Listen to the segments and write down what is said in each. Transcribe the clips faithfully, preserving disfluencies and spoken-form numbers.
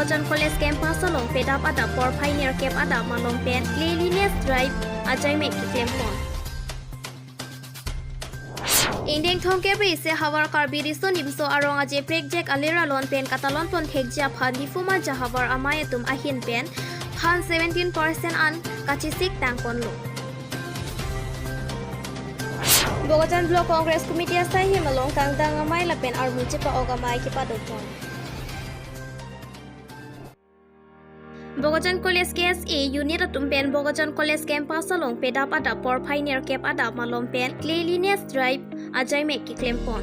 Bokajan College Campus along pedap adap porphai nerkep adap malom pen cleanliness drive ajaimek keklempon. Ingdeng thomkep ra isi havar Karbi Riso Nimso Arong Aje prekjek alir alon pen katalon pon thekji aphan Diphu Manja havar amei atum ahin pen phan seventeen percent an kachesik tangponlo. Bokajan Block Congress Committee asai hem along kangdang amei lapen armu chepa-ok amei kepadopon. Bokajan College K S A unit atum pen Bokajan College campus along pedap adap porphai nerkep adap malom pen cleanliness drive ajaimek keklempon.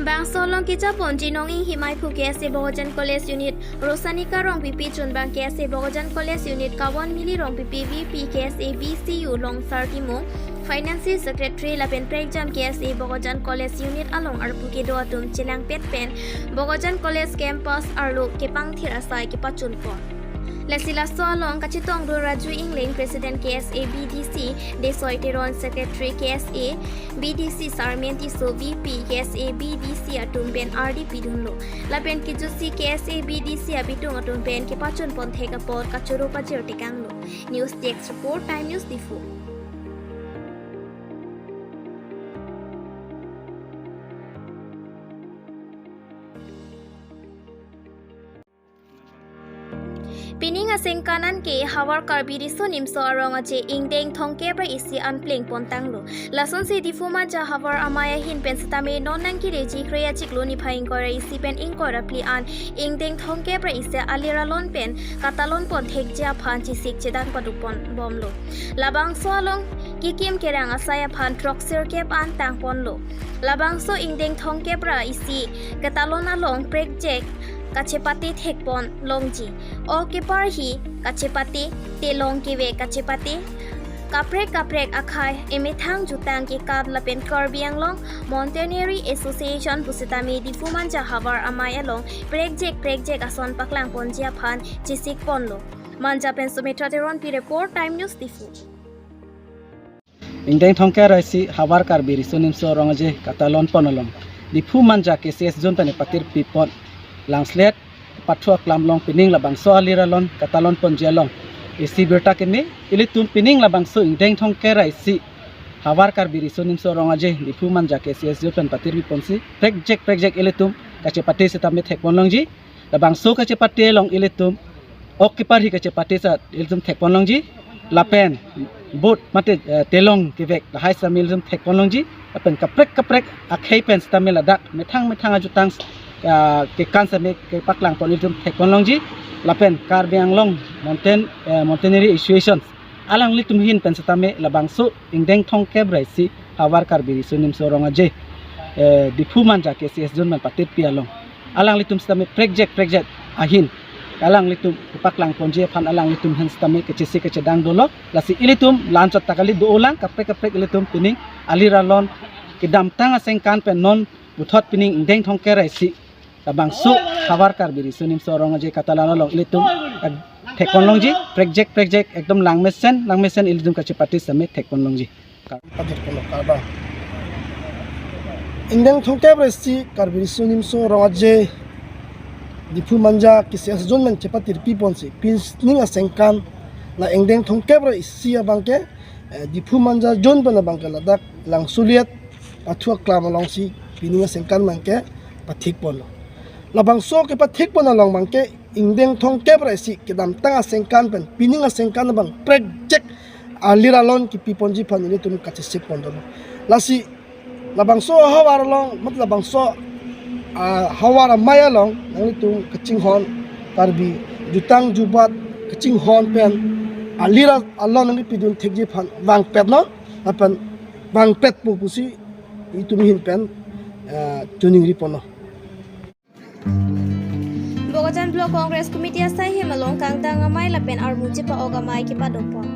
Bangso along kejaponji Nong Inghimai Phu K S A Bokajan College unit, Rosanika Rongpipi chunbang K S A Bokajan College unit, Kawon Mili Rongpipi V P K S A B C U Longsar Timung, Finance Secretary lapen prekjam K S A Bokajan College unit along arpu kedo atum chelangpet pen Bokajan College campus arlo kepangthir asai kepachunpon. Lasi laso along kachetongdun Raju Ingleng, President K S A B D C, Desoi Teron, Secretary K S A B D C, Sarmen Tisso, V P K S A B D C atum pen ardi pidunlo. Lapen kejutsi K S A B D C abitung atum pen kepachunpon thek apor kachoro pajir tekanglo. News Desk Report, Time News Diphu. Pining asengkan anke havar Karbi Riso Nimso Arong Aje ingdeng thomkep ra isi an plengpon tanglo. Lasonsi Diphu Manja havar amei ahin pen setame non nangkeleji kre achiklo niphai ingkoi ra isi pen ingkoi ra phli an ingdeng thomkep ra isi alir alon pen katalon pon thekji aphan chesik chedang padopon bomlo. Labangso along kekim kerang asai aphan throksirkep an tangponlo. Labangso ingdeng thomkep ra isi katalon along prekjek kachepate thekpon longji. Ok keparhi kachepate, telong kevek kachepate, kaprek kaprek akhei emethang jutang kekat lapen Karbi Anglong Mountaineering Association pusitame Diphu Manja havar amei along prekjek prekjek ason paklangponji aphan chesikponlo. Manja pen Sumitra Teronpi report, Time News Diphu. Ingdeng thomkep ra isi havar Karbi Riso Nimso Arong Aje katalon pon along Diphu Manja K C S Zone pen patirpipon langslet pathu aklam along pining labangso alir alon katalon ponji along isi birta keme, ilitum pining labangso ingdeng thomkep ra isi havar Karbi Riso Nimso Arong Aje Diphu Manja K C S Zone pen patirpiponsi prekjek prekjek ilitum kachepate setame thekpon longji. Labangso kachepate along ilitum ok keparhi kachepate sa ilitum thekpon longji. Lapen boat mate, eh, telong kevek lahai setame ilitum thekpon longji. Lapen kaprek kaprek akhei pen setame ladak methang methang ajutang, ah, kekan setame kepaklangpon ilitum thekpon longji. Lapen Karbi Anglong Mountain, eh, Mountaineering Association alanglitum ahin pen setame labangso ingdeng thomkep ra isi havar Karbi Riso Nimso Arong Aje, eh, Diphu Manja K C S Zone pen patirpi along alanglitum setame prekjek prekjek ahin alanglitum kepaklangponji aphan alanglitum ahin setame kechesik kechedang dolo. Lasi ilitum la-anchot ta kali, do-olang kaprek kaprek ilitum pining alir alon kedamtang asengkan pen non puthot pining ingdeng thomkep ra isi labangso havar Karbi Riso Nimso Arong Aje katalon along ilitum, eh, thekpon longji, prekjek prekjek ekdom langmesen langmesen ilitum kachepate setame thekpon longji. Padir kono kaba. Ingdeng thomkep ra isi Karbi Riso Nimso Arong Aje Diphu Manja K C S Zone pen chepatirpiponsi pining asengkan la ingdeng thomkep ra isi abangke, eh, Diphu Manja Zone pen abangke ladak langsuliet pathu aklam alongsi pining asengkan abangke pathikponlo. Labangso kepathikpon along abangke ingdeng thomkep ra isi kedamtang asengkan pen pining asengkan abang prekjek alir alon kepiponji aphan ilitum kachesikpon dolo. Lasi labangso havar along, mat labangso, ah, havar amei along nanglitum kachinghon, Karbi jutang jubat kachinghon pen alir alon nangpidun thekji aphan vangpetnon, lapen vangpetpo pusi itum ahin pen, ah, chiningriponlo. Bokajan Block Congress Committee asai hem along kangdang amei lapen armu chepa-ok amei kepadopon.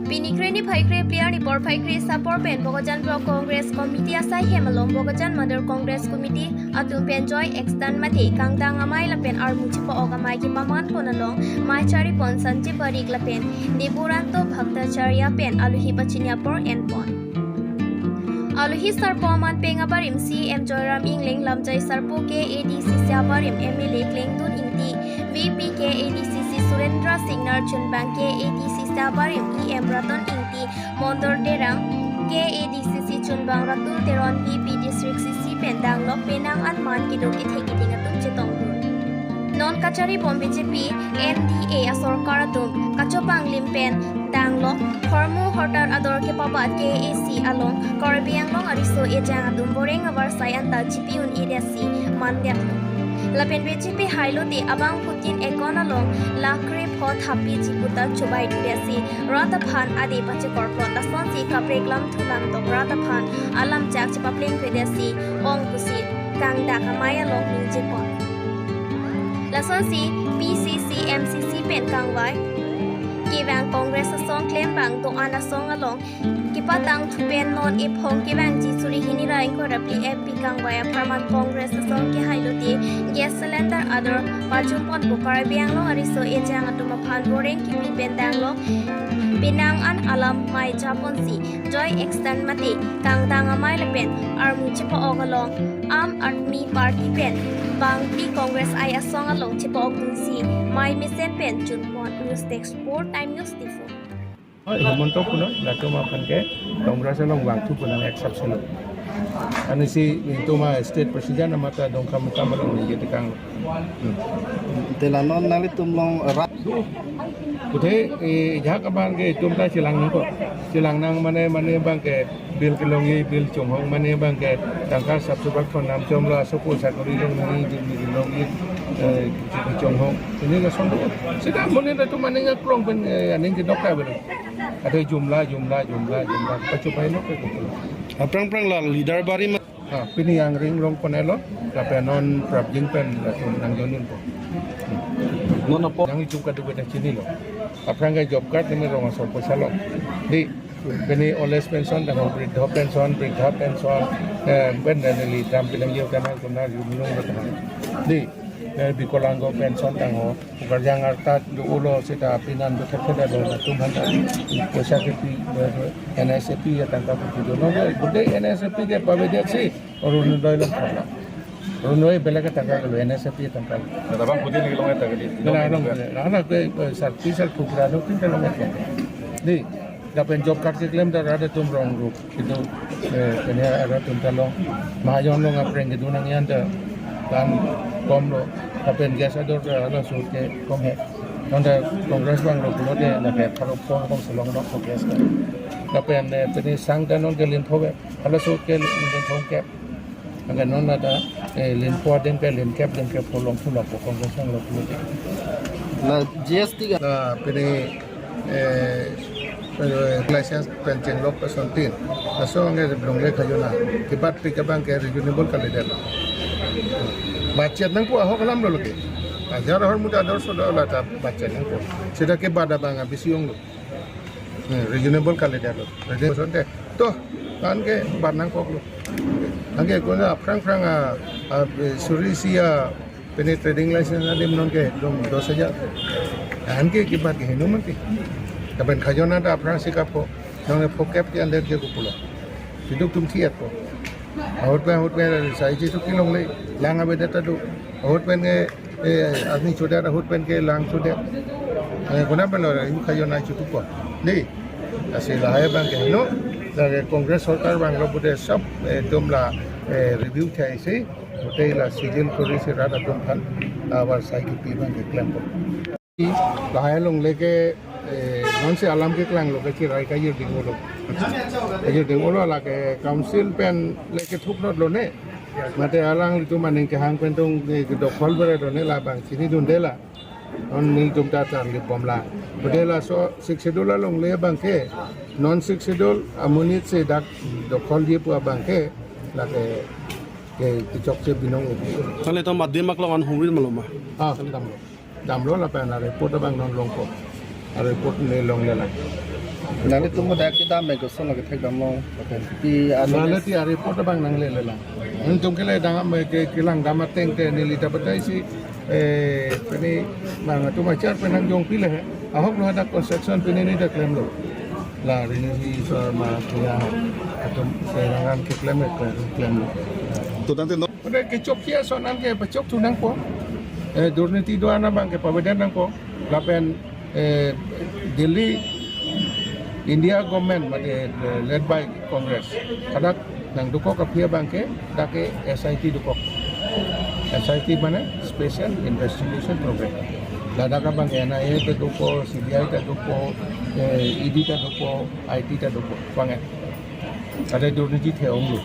Pini kre niphai kre phli arni porphai kre-isi apor pen Bokajan Block Congress Committee asai hem along Bokajan Mandal Congress Committee atum pen joint action mate kangdang amei lapen armu chepa-ok amei kepamanpon along mei charipon Sanjib Barik lapen Deburanto Bhattacharya pen aluhi pachini apor enpon. Aluhi sarpo aman peng abarim C E M Joyram Engleng, lamjai sarpo K A D C C abarim M L A Klengdun Ingti, V Rendra Singnar chunbang K A D C C abarim E M Raton Ingti, Mondol Terang, K A D C C chunbang Ratul Teron, V P District C C pen danglok penang an man kedo kethek keding atum chetongdun. Non kachari bom B J P N D A asorkar atum kachobang lim pen danglok hormu hortar ador kepabat K A C along Karbi Anglong ariso ejang atum boreng avarsai anta chipi un-e detsi mandetlo. Lapen B J P hailote abangphutin ekon along lakh krepho thapiji puta chobai detsi rat aphan ade pachekorplot, lasonsi kaprek lamthu lamtok rat aphan alamchak chepaplengkle detsi ong pusi kangdak amei along ningjepon. Lasonsi P C C, M C C pen kangvai kevang Congress asong klembang do-an asong along kepatangthu pen non ephong kevangji suri hini ra ingkoi ra phli M P kangvai apharman Congress asong kehailote gas cylinder ador pajumponpo, Karbi Anglong ariso ejang atum aphan boreng kipi pen danglok penang an alam mei japonsi joint action mate kangdang amei lapen armu chepa-ok along Aam Aadmi Party pen bangphli Congress ai asong along chepa-okdunsi mei mesen pen junpon. News Desk, Four Time News, Diphu. Oi, Himanta Puno, latum aphan ke Congress along vangthu punang ek sabselo. Anisi itum a-state president amata Dongkamukam along ningje tekang. Hmm. Te la non nanglitum along rat. Kuthe, eh, jak abang ke itum ta chelang nangkok. Chelang nang mane, mane abang ke bill kelongji, bill chonghong mane abang ke tangka sab subak phon nam chomlo, asopo sakori longnangji, bill kelongji, eh, chonghong. Pini lason do. Sita mane ta tu mane nge klong pen, eh, aning kedok ta belo. Ate jumla, jumla, jumla, jumla. Pachopai lo ke kutu. Aphrang phrang la leader bari ma. Ah, pini angring rong konelo, lapen non prapjin pen latum nangdondunpo. Non apo. Yang itum kadu beda chinilo. Aphrang ke job card nimi rong aso poisa lo. Di, pini old age pension, dan briddha pension, briddha pension, eh, ben dan neli dam pinang yo kana kuna yum nung lo tahan. Di, eh, Bikolango pension tangho. Karjang arta do-olo seta pinan do thekthedetlo latum aphanta. Poisa kepi, eh, N S F P atangka kepi do. No, bude N S F P ke pavedetsi Orunodoi lo thaklo. Orunodoi belek atangka kelo, N S F P atangka lo. Tabang bude ni long eta kali. Bela long, ana ke, eh, sarpi sarpukra lo tin long eta. Di, lapen job card keklem ta rat atum rong rup. Kitu, eh, kene rat atum ta long, mahajon along apreng kedo nangji anta dam komlo, lapen gas ador ta hala ahut ke kom he. Non ta Congress vanglo pulote lake pharo phongo kongsi longlok gas ta. Lapen, eh, pini sang ta non ke lin pho ve, hala ahut ke lin pho kep. Anke non ta, eh, lin pho adim ke lin kep, lin kep pho longthu longpo Congress vanglo pulote. La G S T ke? La pini eh, eh, license pen chenglok asontin. Laso anke longle khajona. Kebapik abang ke reasonable kalidet. Budget nangpo ahok alam lo lake. Ajar ahormu ta ador soda la ta budget nangpo. Seta kebat abang abisi onglo. Eh, reasonable kalidet lo. Reasonable asonte. To, anke bat nangkoklo. Anke kona aphrang phrang a, a, suri isi a, pini trading license adim non ke dong dos hajar. Anke kebat ke hinu mati. Lapen khajona ta aphrangsi kapho. Non ke phokep ke under ke kupulo. Piduk tum thiat po. Ahut pen, ahut pen, sai ji tu kelongle. Lang avedet ta do. Ahut pen ke, eh, arni chodet, ahut pen ke lang chodet. Eh, kona pen lo, yu khajona chutu po. Di. Lasi lahai abang ke hinu. Lake Congress sorkar vanglo pute sob, eh, tum la, eh, review thaisi. Hote la sigil korisi rat atum aphan avarsai kipi abang keklempo. Lahai along lake, eh, nonsi alam keklanglo kachirai kajir ding-olo. Kajir ding-olo lake council pen lake thuknotlo ne. Mate alanglitum aning kehang pen tung, eh, dokhol beredet ne labang chinidunde la. Non nelitum ta charli bomla. Bede laso Sixth Schedule alongle abang ke, non Sixth Schedule amonit si dak dokholji pu abang ke, lake, ke kechokche binong. Kali to madim aklong an humri maloma. Ah, damlo. Damlo lapen a-report abang non longpo. A-report ne longle lang. Nanglitum mo dak kedam me koson lake thekdam long. Lapen pi anu. Nale ti a-report abang nanglele lang. Nelitum kele dang me ke kelang dam ateng te neli ta bataisi, eh, pini nangtum achar pen nangjong pile he. Ahok lo hadak construction pini neli ta klemlo. La rini hi sarma kuya atum serangan keklem ke klemlo. To tangte no. Pada kechokche ason anke pachokthu nangpo. Eh, durniti do-an abang ke pavedet nangpo. Lapen eh, Delhi India government mate eh, led by Congress, hadak nangdokok aphi abangke dak ke S I T dokok. S I T mane Special Investigation Program. Ladak abangke N I A ta dopo, C B I ta dopo, eh, E D ta dopo, I T ta dopo. Bangke ada durniti the-onglo.